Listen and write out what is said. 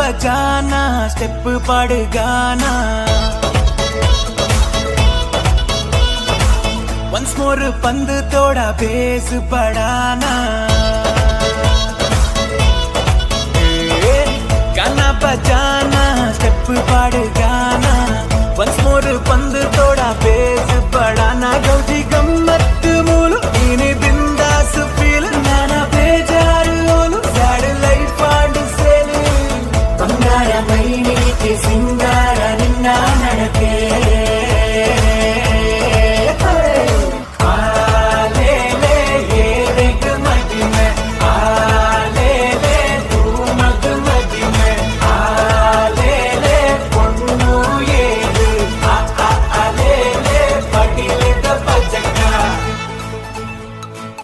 बजाना स्टेप पाड़ गाना वंस मोर पंद थोड़ा बेस बढ़ाना ए, गाना बजाना स्टेप पाड़ गाना वंस मोर पंद थोड़ा बेस.